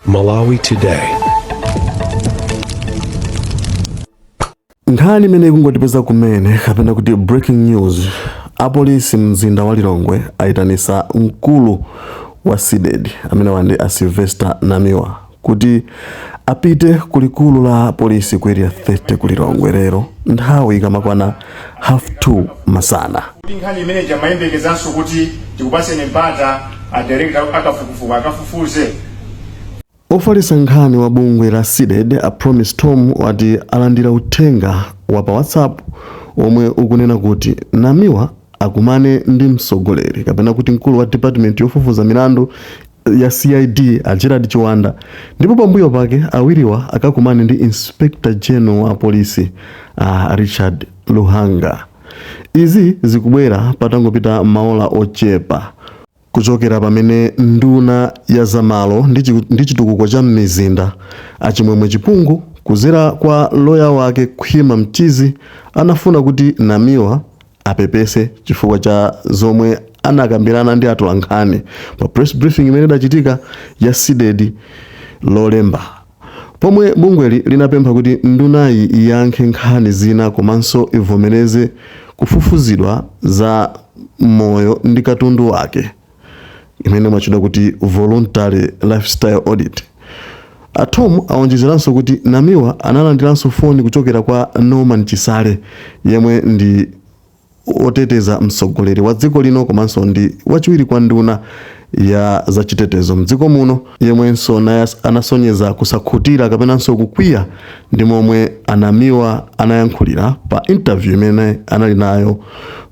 Malawi Today. Nkhani imene ikungotipeza kumene kapena kuti breaking news, apolisi mzinda wa Lilongwe ayitanisa mkulu wa CDEDI amene ndi a Sylvester Namiwa kuti apite ku likulu la polisi ku Area 30 ku Lilongwe lero nthawi ikamakwana 2:30 masana. Kuti nkhani imene timayembekezanso kuti tikupaseni mpata a director akafukufuku akafufuze. Ofalitsa nkhani wa bungwe la CDEDI a Promise Thom wati alandira uthenga wa pa WhatsApp omwe ukunena kuti Namiwa akumane ndi mtsogoleri kapena kuti mkulu wa department yofufuza milandu ya CID a Gerald Chiwanda ndipo pambuyo pake awiriwa akakumane ndi Inspector General wa polisi a Richard Luhanga. Izi zikubwera patangopita maola ochepa kuchokera pamene nduna ya zamalo ndi chitukuko cha m'mizinda a Chimwemwe Chipungu kuzera kwa loya wake Khwima Mchizi anafuna kuti Namiwa apepese chifukwa cha zomwe anakambirana ndi atolankhani pa press briefing imene idachitika ya CDEDI Lolemba, pomwe bungweli linapempha kuti ndunayi iyankhe nkhani zina komanso ivomereze kufufuzidwa za moyo ndi katundu wake imene imatchedwa kuti voluntary lifestyle audit. A Thom awonjezeranso kuti Namiwa analandiranso foni kuchokera kwa Norman Chisale yemwe ndi oteteza mtsogoleri wa dziko lino komanso ndi wachiwiri kwa nduna ya zachitetezo mdziko muno yemwenso naye anasonyeza kusakhutira kapenanso kukwiya ndi momwe a Namiwa anayankhulira pa interview imene anali nayo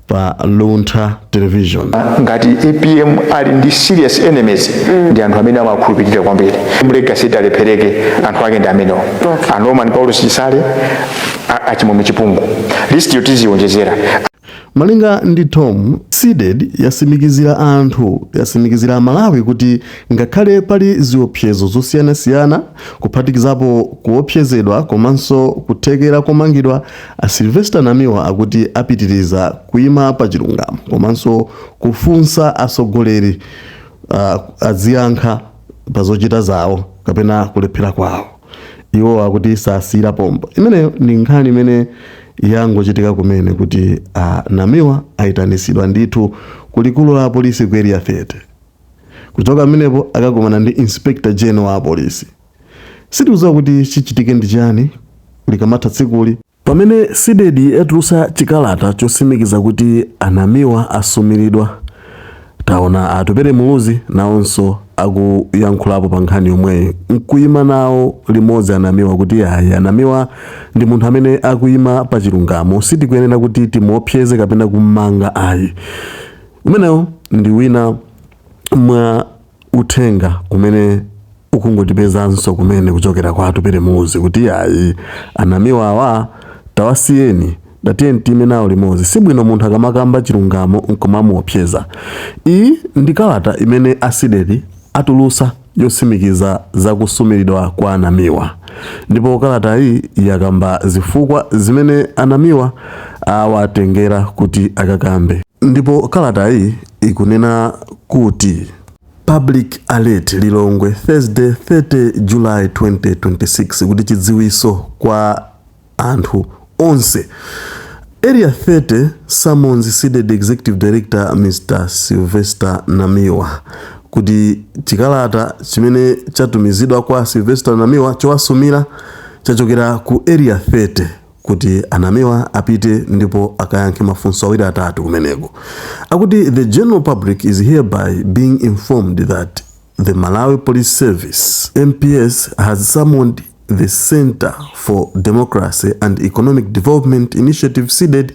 pa Luntha Television. Ngati APM ali ndi serious enemies, ndi anthu amene amakhulupirira kwambiri. Legacy italephereke, anthu ake ndi amenewo, a Norman Paulos Chisale, a Chimwemwe Chipungu. List yo tizionjezera. Malinga ndi Thom, CDEDI yasimikizira anthu, yasimikizira Amalawi kuti ngakhale pali ziopsezo zosiyanasiyana kuphatikizapo kuopsezedwa komanso kuthekera komangidwa, a Sylvester Namiwa akuti apitiriza kuyima pa chilungamo komanso kufunsa atsogoleri aziyankha pa zochita zawo kapena kulephera kwawo. Iwo akuti sasiyira pompo. Imeneyo ndi nkhani imene yangochitika kumene kuti a Namiwa ayitanisidwa ndithu kulikulu la apolisi ku Area 30. Kuchoka pamenepo akakumana ndi Inspector General wa apolisi. Sitikudziwa kuti chichitike ndi chani likamatha tsikuli. Pamene CDEDI yatulutsa chikalata chosimikiza kuti a Namiwa asumiridwa, taona a Atupele Muluzi nawonso akuyankhulapo pa nkhani yomweyi nkuyima nawo limodzi a Namiwa kuti ayi, a Namiwa ndi munthu amene akuyima pa chilungamo, sitikuyenera kuti timuopseze kapena kummanga ayi. Umenewo ndi wina mwa uthenga umene ukungotipezanso kumene kuchokera kwa Atupele Muluzi kuti ayi, a Namiwa awa tawasiyeni, tatiyeni tiyime nawo limodzi. Sibwino munthu akamakamba chilungamo nkumamuopseza. Iyi ndi kalata imene a CDEDI atulusa yosimikiza za kusumiridwa kwa a Namiwa, ndipo kalata iyi yakamba zifukwa zimene a Namiwa awatengera kuti akakambe, ndipo kalata iyi ikunena kuti: Public Alert, Lilongwe, Thursday 30 July 2026, kuti chidziwiso kwa anthu onse. Area 30 summons CDEDI Executive Director Mr. Sylvester Namiwa, kuti chikalata chimene chatumizidwa kwa Sylvester Namiwa chowasumira chachokera ku Area 30 kuti a Namiwa apite ndipo akayankhe mafunso awiri atatu kumeneko. Akuti the general public is hereby being informed that the Malawi Police Service, MPS, has summoned the Center for Democracy and Economic Development Initiative, CDEDI,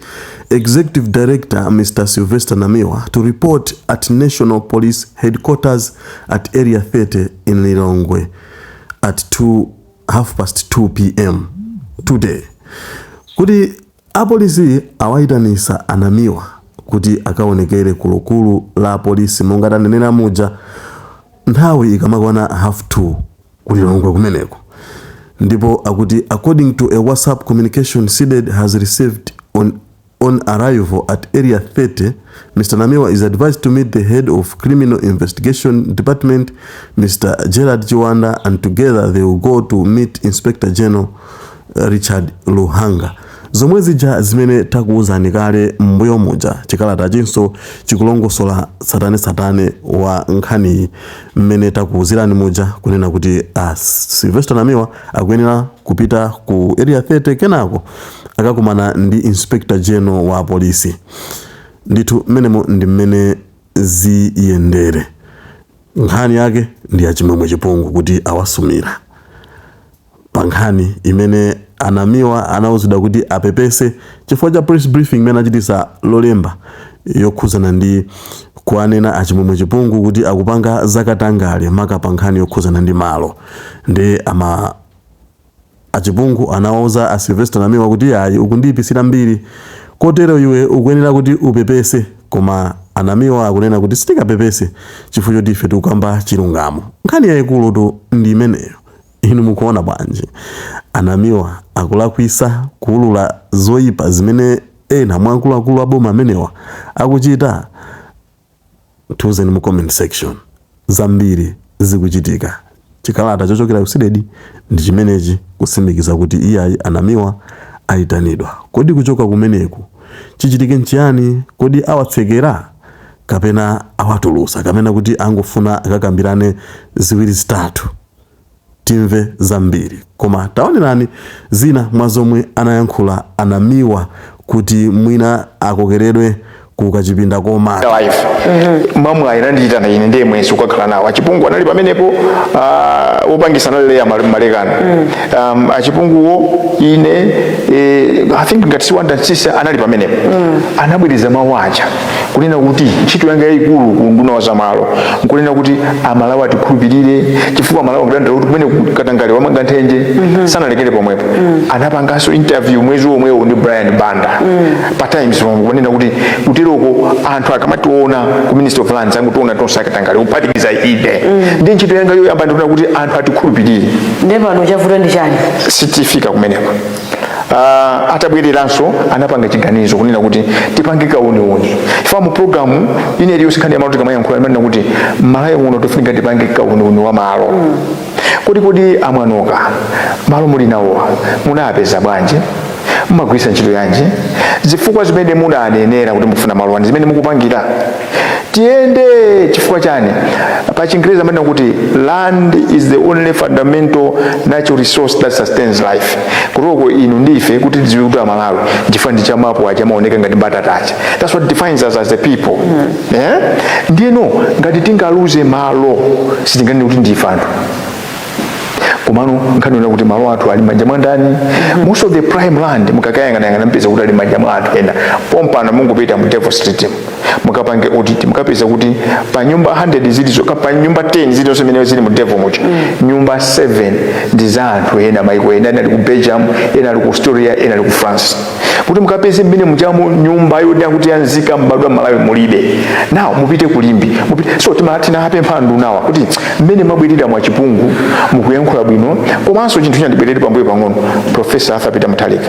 Executive Director Mr. Sylvester Namiwa to report at National Police Headquarters at Area 30 in Lilongwe at 2 2:30 p.m. today, kuti apolisi awayitanisa a Namiwa kuti akaonekere kulikulu la polisi monga tanenera muja nthawi ikamakwana 2:30 ku Lilongwe kumeneko. Ndipo akuti according to a WhatsApp communication CDEDI has received on On arrival at Area 30, Mr. Namiwa is advised to meet the head of Criminal Investigation Department, Mr. Gerard Chiwanda, and together they will go to meet Inspector General Richard Luhanga. Zomwe zija zimene takuwuzani kale m'mbuyo muja. Chikalata chinso chikulongosola tsatanetsatane wa nkhaniyi mmene takuwuzirani muja, kunena kuti Sylvester Namiwa akuyenera kupita ku Area 30, kenako akakumana ndi Inspector General wa polisi. Ndithu mmenemo ndi mmene ziyendere. Nkhani yake ndi yachimwemwe Chipungu kuti awasumira pa nkhani imene anamiwa anawuzidwa kuti apepese chifukwa cha press briefing imene achitisa Lolemba yokhuzana ndi kuanena achimwemwe Chipungu kuti akupanga zakatangale, maka pa nkhani yokhuzana ndi malo. Ndi ama achipungu anawauza a Sylvester Namiwa kuti, "Ayi, ukundiyipisira mbiri, kotero iwe ukuyenera kuti upepese." Koma anamiwa akunena kuti sitikapepese chifukwa choti ife tikukamba chilungamo. Nkhani yayikulutu ndi imeneyo. Inu mukuona bwanji? Anamiwa akulakwisa kuulula zoyipa zimene ena mwa akuluakulu aboma amenewa akuchita? Tiuzeni mu comment section. Zambiri zikuchitika. Chikalata chochokera ku CDEDI ndi chimenechi, kutsimikiza kuti iyayi, anamiwa ayitanidwa. Kodi kuchoka kumeneku chichitike nchiyani? Kodi awatsekera kapena awatulusa, kapena kuti angofuna akakambirane ziwiri zitatu? Timve zambiri, koma taonerani zina mwa zomwe anayankhula anamiwa kuti mwina akokeredwe ku kachipinda komata. Live mwamwayi anandiyitana ine ndiye mwezi ukakhala nawo. Achipungu anali pamenepo, wopangisa anali Leya Malekano, achipunguwo, ine, I think ngati siwanda Msisa anali pamenepo. Anabwereza mawu aja kunena kuti ntchito yanga yayikulu ku unduna wa zamalo nkunena kuti Amalawi atikhulupirire, chifukwa Amalawi akudandaula kuti kumene katangale wamanga nthenje. Sanalekere pomwepo, anapanganso interview mwezi womwewo ndi Brian Banda pa Times pomwe, kunena kuti kuteroko anthu akamationa ku Ministry of Lands angutiona tonse akatangale, kuphatikiza ine. Ndi ntchito yanga yoyamba ndikuona kuti anthu atikhulupirire. Ndiye pano chavuta ndi chani? Sitifika kumeneko. Atabwereranso anapanga chiganizo kunena kuti tipange kauniuni ifa mu programu ine iliyonse nkhani ya malo tikamayankhula imanena kuti Malawi muno tofunika tipange kauniuni wa malo. Kodi amwanoka, malo muli nawowa munapeza bwanji? Mumagwiritsa ntchito yanji? Zifukwa zimene munanenera kuti mufuna malo wani, zimene mukupangira tiyende chifukwa chani? Pa Chingereza amanena kuti land is the only fundamental natural resource that sustains life. Kutoko inu ndife kuti tidziwe kuti Amalawi chifukwa ndi chamapo aja amaoneka ngati mbatatacha. That's what defines us as a people, eh? Ndiyeno ngati tingaluze malo, sitinganene kuti ndife anthu. Komano nkhani yona kuti malo athu ali manja mwa ndani? Most of the prime land mukakayang'anayang'ana mpeza kuti ali manja mwa anthu ena. Pompano mungopita mu Devil Street, mukapange audit, mukapeza kuti pa nyumba 100 zilizo, pa nyumba 10 zilizonse zimene zili mu Devil mucho, nyumba 7 ndi za anthu ena, maiko ena. Ena ali ku Belgium, ena ali ku Australia, ena ali ku France. Kuti mukapeze mmene muchamo nyumba yodya kuti yanzika mbadwa Malawi mulibe. Now mupite kulimbi, mupite. So tinapempha ndunawa kuti mmene mabwerera mwachipungu mukuyankhula bwino. Komanso chinthu chandibwerere pambuyo pang'ono, Professor Arthur Peter Mutharika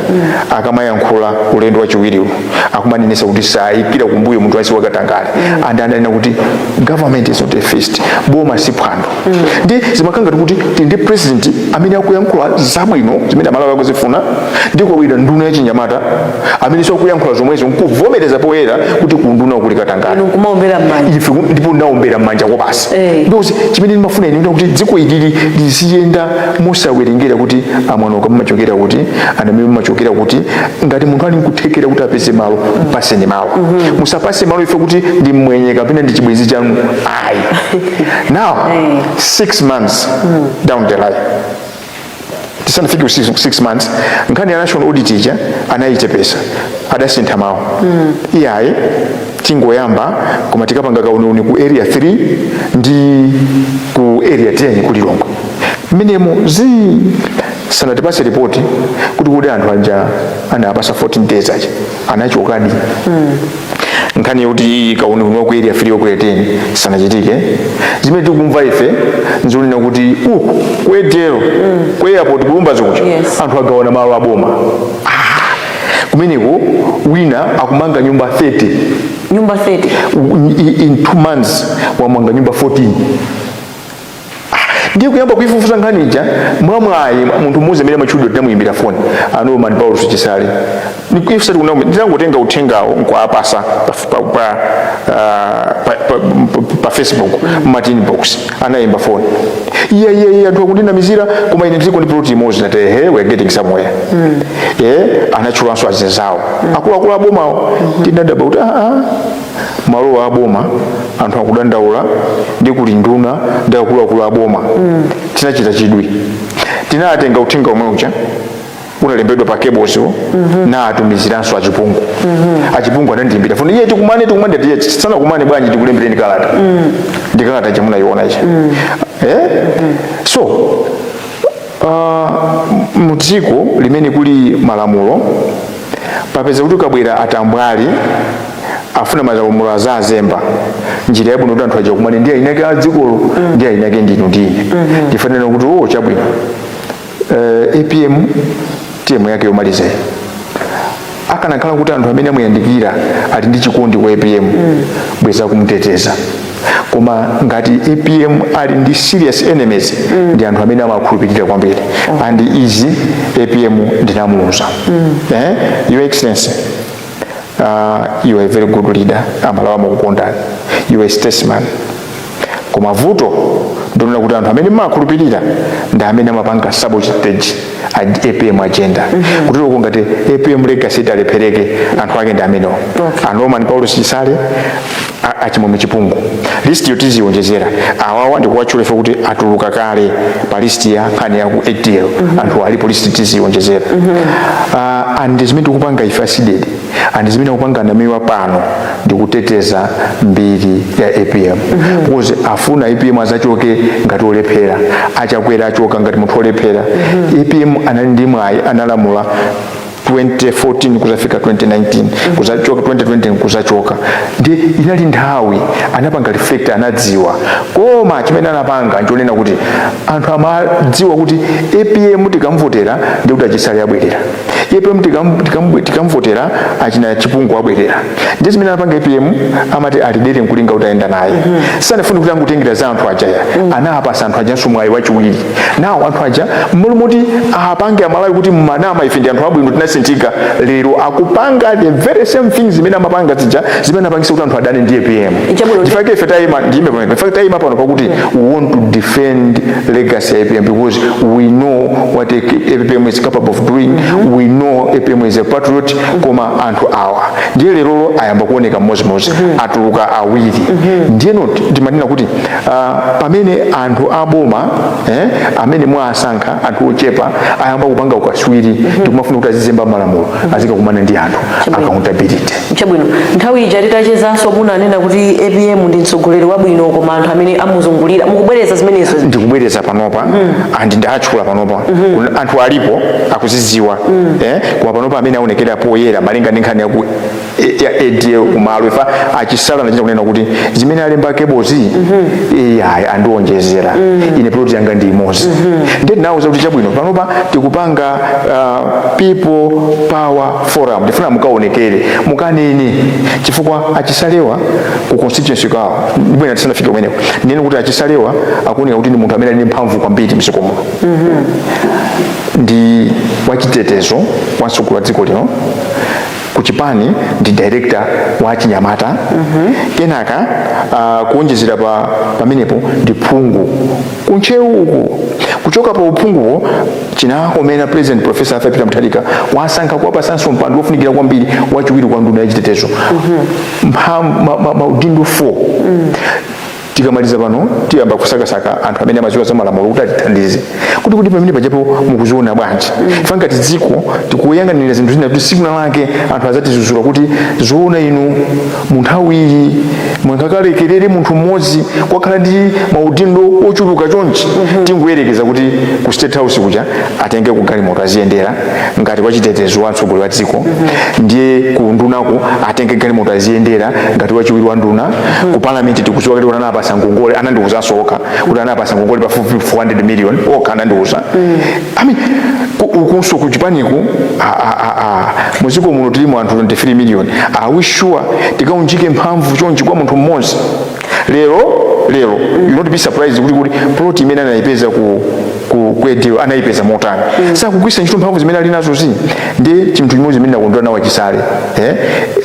akamayankhula ulendo wachiwiriwu akumanenesa kuti sayikira kumbuyo munthu wasi wakatangale, and ananena kuti government is not a feast, boma si phwando. Ndi zimakanga kuti tili ndi president amene akuyankhula zabwino zimene Amalawi akuzifuna, ndi kwabwera nduna yachinyamata amene akuyankhula zomwezo nkuvomereza poyera kuti ku nduna kuli katangale. Inu nkumaombera m'manja. Ife ndipo ndaombera m'manja kopasi because chimene ndimafuna ine kuti dziko ilili liziyenda mosawerengera kuti amwanoka mumachokera kuti, anamene mumachokera kuti. Ngati munthu ali nkuthekera kuti apeze malo, mpaseni malo. Musapase malo ife kuti ndi mwenye kapena ndi chibwenzi chanu, ayi. Now 6 months down the line, tisanafike ku 6 months, nkhani ya national audit ija anayichepesa, adasintha mawu. Iyayi, tingoyamba, koma tikapanga kauniuni ku Area 3 ndi ku Area 10 ku Lilongwe. Mmenemo zi sanatipase ripoti kuti kuti anthu aja anapasa 14 days aja anachokadi. Nkhani yokuti kauniuni wa ku Area 3 wa ku Area 10 sanachitike. Zimene tikumva ife nzonena kuti uku ku Airtel, ku airport, kulumba zikucha, anthu agawana malo aboma. Kumeneko wina akumanga nyumba 30. Nyumba 30? In 2 months wamanga nyumba 14. Ah, ndiye kuyamba kuifufuza nkhani ija. Mwamwayi munthu mmodzi amene amatchulidwa tinamuyimbira foni, a Norman Paulo Chisale. Ifusati ndinangotenga uthengawo nkuapasa pa Facebook, mati inbox. Anayimba foni, iye iye iye, anthu akundinamizira, koma ine ndiko ndi plot imodzi. Nati, "Ehe, we're getting somewhere." Anatchulanso azinzawo, akuluakulu abomawo. Tinadabwa kuti aa, malowa aboma, anthu akudandaula ndi kuli nduna ndi akuluakulu aboma. Tinachita chidwi, tinatenga uthenga omwe uja unalembedwa pa cables na atumiziranso achipungu. Achipungu anandiyimbira foni, iye, "Tikumane, tikumane." Tiye, sana kumane bwanji? Tikulembereni kalata. Ndi kalata chamunayiona ichi. So mudziko limene kuli malamulo, papeza kuti ukabwera atambwali afuna malamulo azazemba njira yabwino kuti anthu aja kumane ndi ainake a dzikolo, ndi ainake ndinu ndine. Ndifanira kuti o chabwino, APM term yake yomaliza iyi, akanakhala kuti anthu amene amuyandikira ali ndi chikondi kwa APM, bweza kumuteteza. Koma ngati APM ali ndi serious enemies, ndi anthu amene amakhulupirira kwambiri. And izi APM ndinamuuza, "Your Excellency, you are a very good leader, Amalawi amakukondani, you are a statesman, koma vuto ndionera kuti anthu amene mmakhulupirira ndi amene amapanga sabotage APM agenda." Kuti loko ngati APM legacy italephereke, anthu ake ndi amenewo, a Norman Paulo Chisale, achimwemwe Chipungu. List yo tizionjezera. Awawa ndikuwatchula ife kuti atuluka kale pa list ya nkhani ya ku ADL. Anthu alipo, list tizionjezera. And zimene tikupanga ife a CDEDI and zimene akupanga Namiwa pano ndikuteteza mbiri ya APM, because afuna APM azachoke ngati olephera. Achakwera achoka ngati munthu olephera. APM anali ndi mwayi, analamula 2014 kuzafika 2019, kuzachoka 2020, kuzachoka. Ndi inali nthawi anapanga reflect, anadziwa. Koma chimene anapanga nchonena kuti anthu amadziwa kuti APM tikamvotera ndi kuti achisale abwerera, APM tikamvotera achina Chipungu abwerera. Ndi zimene anapanga APM, amati alidere nkulinga kuti ayenda naye. Sanafune kuti angutengera za anthu ajaya. Anapasa anthu ajanso mwayi wachiwiri. Nawo anthu aja, mmalo moti apange Amalawi kuti mmanama, ife ndi anthu abwino, tinasinthika, lero akupanga the very same things zimene amapanga zija zimene anapangisa kuti anthu adane ndi APM. Chabwino. Chifukwa ife tayima, ndiyime pamene in fact tayima pano pakuti we want to defend legacy ya APM, because we know what APM is capable of doing. We know APM is a patriot. Koma anthu awa ndiye lerolo ayamba kuoneka mmodzi, atuluka awiri. Ndiyeno ndimanena kuti pamene anthu aboma, amene mwasankha, anthu ochepa, ayamba kupanga ukaswiri ndikumafuna kuti azizemba malamulo, azikakumana ndi anthu, accountability. Chabwino, nthawi ija titachezanso munanena kuti APM ndi mtsogoleri wabwino, koma anthu amene amuzungulira. Mukubwereza zimenezo? Ndikubwereza panopa and ndatchula panopa. Anthu alipo akuziziwa, koma panopa amene aonekera poyera malinga ndi nkhani yaku ya ADL kumalo ifa achisala nachita kunena kuti zimene alemba kebozi, iyayi, andionjezera, ine plot yanga ndi imodzi. Ndiye ndinawuza kuti chabwino, panopa tikupanga People Power Forum, ndifuna mukaonekere, mukanene, chifukwa achisalewa ku constituency kawo. Ndibwena tisanafike kumeneko, ndinene kuti achisalewa akuoneka kuti ndi munthu amene ali ndi mphamvu kwambiri mdziko muno, ndi wachitetezo wa mtsogoleri wa dziko lino, kuchipani ndi director wa chinyamata. Kenaka kuonjezera pa pamenepo ndi phungu kuntcheu uku. Kuchoka pa uphunguwo, chinakomena President Professor Arthur Peter Mutharika wasankha kuwapasanso mpando wofunikira kwambiri, wachiwiri kwa nduna yachitetezo. Maudindo 4. Tikamaliza pano tiyamba kusakasaka anthu amene amadziwa za malamulo kuti atithandize kuti pamene pajapo mukuziona bwanji. Ife ngati dziko tikuyang'anira zinthu zina kuti tsiku lake anthu adzatizuzula kuti zoona inu mu nthawi iyi mwangakalekerere munthu mmodzi kwakhala ndi maudindo ochuluka chonchi? Tingoyerekeza kuti ku State House kuja atenge ku galimoto aziyendera ngati wachitetezo wa mtsogoleri wa dziko, ndiye ku ndunako atenge galimoto aziyendera ngati wachiwiri wa nduna, ku parliament tikudziwa kuti anapa Anapasa ngongole, anandiwuzanso okha kuti anapasa ngongole pafupi 400 million, okha anandiwuza. I mean, ukunso kuchipaniku, muziko muno tilimo anthu 23 million. Are we sure tikaunjike mphamvu chonchi kwa munthu mmodzi? Lero lero you not be surprised kuti plot imene anayipeza ku Edil anayipeza motani. Sakugwisa ntchito mphamvu zimene ali nazo zi. Ndi chinthu chimodzi chimene ndakondwera nawo Achisale,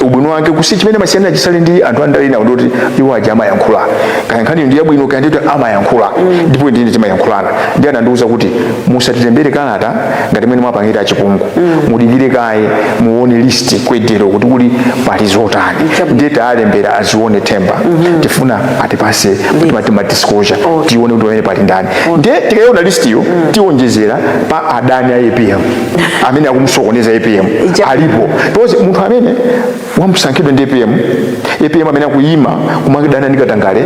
ubwino wake kusi chimene masiyana Achisale ndi anthu andali nawo ndoti iwo aja amayankhula, kaya nkhani ndi yabwino kaya ndito, amayankhula. Ndipo ndine timayankhulana ndi anandiwuza kuti musatilembere kalata ngati mwene mwapangira achipungu, mudikire kaye muone list kwedero kuti kuli pali zotani. Ndiye taalembera azione themba, tifuna atipase kuti mati ma disclosure, tione kuti pamene pali ndani. Ndiye tikayiona list iyo, tionjezera pa adani a APM amene akumusokoneza APM. Alipo, because munthu amene wamusankhidwa ndi APM, APM amene akuyima kumakidana ndi katangale,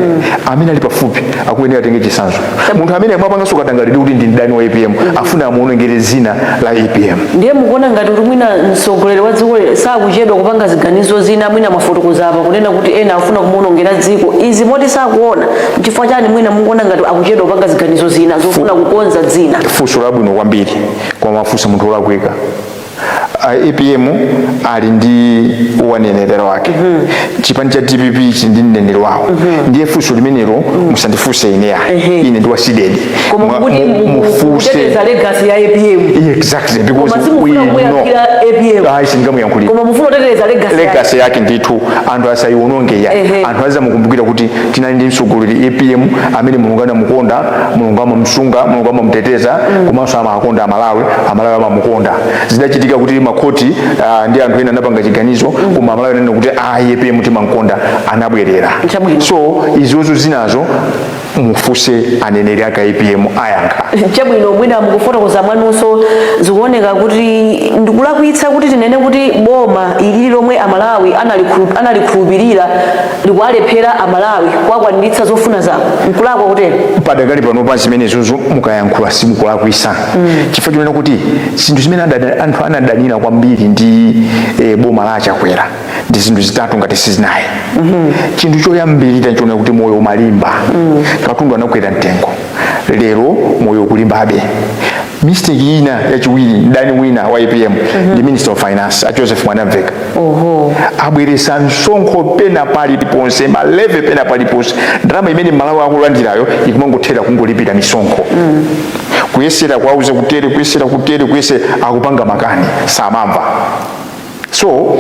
amene ali pafupi akuyenera atenge chitsanzo. Munthu amene amapanganso katangale ndi kuti ndi mdani wa APM, afuna amuonongere zina la APM. Ndiye mukuona ngati kuti mwina mtsogoleri wa dziko sakuchedwa kupanga ziganizo zina? Mwina mafotokoza apa kunena kuti ena afuna kumuonongera dziko, izi moti sakuona nchifukwa chani? Mwina mukuona ngati akuchedwa kupanga ziganizo zina zofuna kukonza dzina? Funso labwino kwambiri, koma mafunso munthu olakwika. APM ali ndi waneneri wake, chipani cha DPP chili ndi mneneri wawo. Ndiye funso limenelo musandifunse ine yayi, ine ndi wa CDEDI. Koma mukuti mufunse mukuteteza legacy ya APM. Exactly, because Koma simufuna we know kumuyankhira APM. Ayi, sindingamuyankhulira. Koma mufuna kuteteza legacy yake. Legacy yake ndithu, anthu asayiononge ya. Anthu azamukumbukira kuti tinali ndi mtsogoleri APM amene Mulungu anamukonda, Mulungu amamusunga, Mulungu amamuteteza, komanso amakonda Amalawi, Amalawi amamukonda. Zidachitika kuti makhoti ndi anthu ena anapanga chiganizo, koma Amalawi ananena kuti ayi, APM timamkonda, anabwerera. Chabwino. So izozo zinazo mufuse aneneri ake APM, ayankha. Chabwino, mwina mukufotokoza mwanunso zikuoneka kuti ndikulakwitsa kuti tinene kuti boma ilili lomwe Amalawi analikhulupirira likuwalephera Amalawi kuwakwaniritsa zofuna zawo, nkulakwa kutero? Padakali panopa zimenezozo mukayankhula simukulakwisa, chifukwa chonena kuti zinthu zimene anthu anadanira kwambiri ndi boma la Achakwera ndi zinthu zitatu ngati sizinayi. Chinthu choyambirira nchonena kuti moyo umalimba, katundu anakwera mtengo, lero moyo ukulimbabe. Mistake ina yachiwiri, mdani wina wa APM ndi Minister of Finance a Joseph Mwanamveka. Abweresa msonkho pena paliponse, ma levy pena paliponse. Ndalama imene Malawi akulandirayo ikumangothera kungolipira misonkho. Kuyesera kwauze kutere, kuyesera kutere, kuyesera, akupanga makani, samamva. So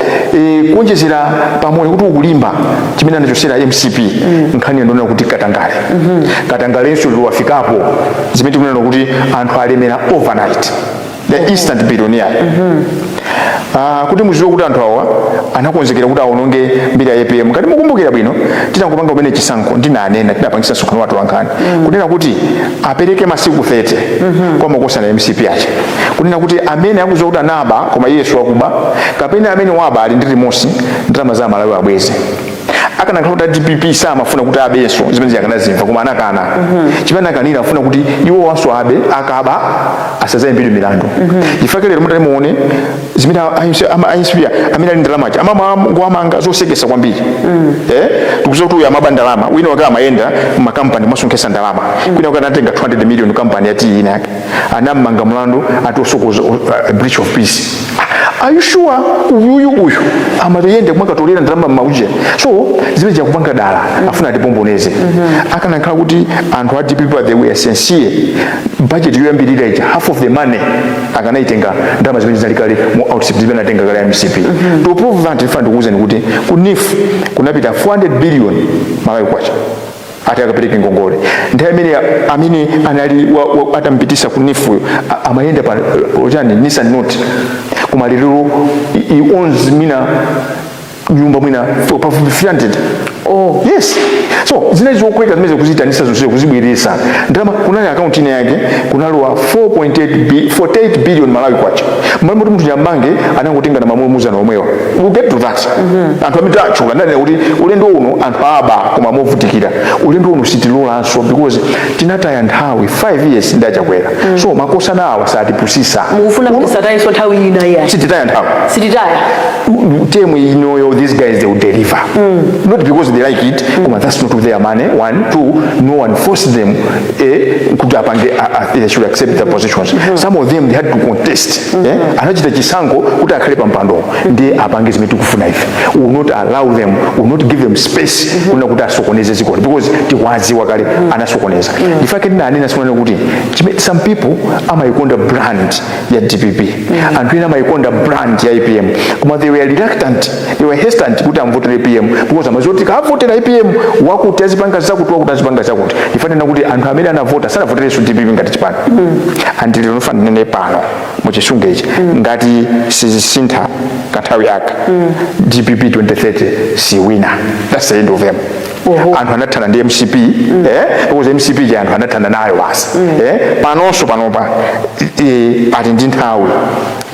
kuonjezera pamoyo kuti ukulimba, chimene anachosera MCP, nkhani yandonena kuti katangale. Katangalenso liwafikapo zimene tikunena kuti anthu alemera overnight, the instant billionaire. Kuti muziwe kuti anthu awa anakonzekera kuti aononge mbiri ya APM. Ngati mukumbukira bwino, tinangopanga kumene chisankho, ndinanena, tinapangisa msonkhano wathu wankhani kunena kuti apereke masiku 30 kwa makosana MCP acha, kunena kuti amene akuziwa kuti anaba koma Yesu akuba, kapena amene waba ali ndi remorse, ndalama za Malawi abweze. Akanakhala kuti DPP samafuna kuti abenso, zimene ziyakanazimva, koma anakana. Chimene anakanira, afuna kuti iwo wanso abe, akaba asazayimbidwe milandu. Chifukwa lero mutati muone zimene a MCP amene ali ndalamachi amangowamanga zosekesa kwambiri. Tikuziwa kuti uyu amaba ndalama, wina wake amayenda makampani mwasonkhesa ndalama, kwina wake anatenga 200 million kampani ya tea ina yake, anamanga mlandu ati osokoza, breach of peace. Are you sure uyuyu uyu amayenda kumakatolera ndalama m'mauje? So zimene zakupanga dala, afuna atipomboneze. Akanakhala kuti anthu a DPP they were sincere, budget yoyambirira ija, half of the money akanaitenga ndalama zimene zinali kale mu outset, zimene anatenga kale MCP. To prove that, ifana ndikuwuzeni kuti ku NEEF kunapita 400 billion Malawi kwacha ati akapereke ngongole. Nthawi imene amene anali atampitisa ku NEEF-yo amayenda pa ochani, Nissan Note, koma lero he owns mina nyumba mwina pafupi 300. Yes, so zinali zokweka zimene kuzitanisa zonse kuzibweresa ndalama. Kunali akaunti ina yake kunalowa 4.8 48 billion Malawi kwacha, mmalo moti munthu nyambange anangotenga na mamulumuzana omwewa. We'll get to that. Anthu amene tachoka, ndanena kuti ulendo uno anthu aba koma movutikira. Ulendo uno sitilolanso, because tinataya nthawi 5 years ndachakwera. So makosana awa satipusisa. Mukufuna kuti tisatayenso nthawi ina iya? Sititaya nthawi. Sititaya. Term inoyo, these guys, they will deliver, not because they like it, koma that's not their money. One, two, no one forced them kuti apange, they should accept the positions. Some of them, they had to contest, Anachita chisankho kuti akhale pa mpando, ndiye apange zimene tikufuna ife. We will not allow them, we will not give them space kuna kuti asokoneze dzikoli, because tikwaziwa kale anasokoneza. In fact, ndinanena sikunena kuti some people amayikonda brand ya DPP, anthu ena amayikonda brand ya APM, koma they were reluctant, they were hesitant kuti amvotere APM, because amaziwa kuti kavotera APM, wakuti azipanga zakuti, wakuti azipanga zakuti. Ifanena kuti anthu amene anavota sanavoterenso DPP ngati chipani. And lero nene pano muchisunga ichi, ngati sizisintha kanthawi aka, DPP 2030 siwina. That's the end of them. Anthu anathana ndi MCP, because MCP je anthu anathana nayo basi. Panonso panopa ati ndi nthawi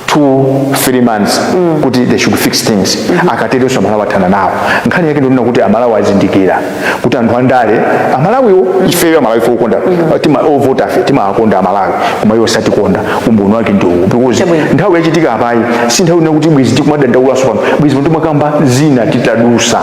2, 3 months kuti they should fix things. Akaterenso Amalawi athana nawo. Nkhani yake ndionena kuti Amalawi azindikira kuti anthu andale, Amalawiwo, ifeyo Amalawi ife okonda tima ovota afe timawakonda Amalawi, koma iwo satikonda. Umboni wake ndi uwu, because Chabwino. nthawi yachitika apayi si nthawi ina kuti bwizi tikumadandaulaso pano, bwizi timakamba zina titadusa.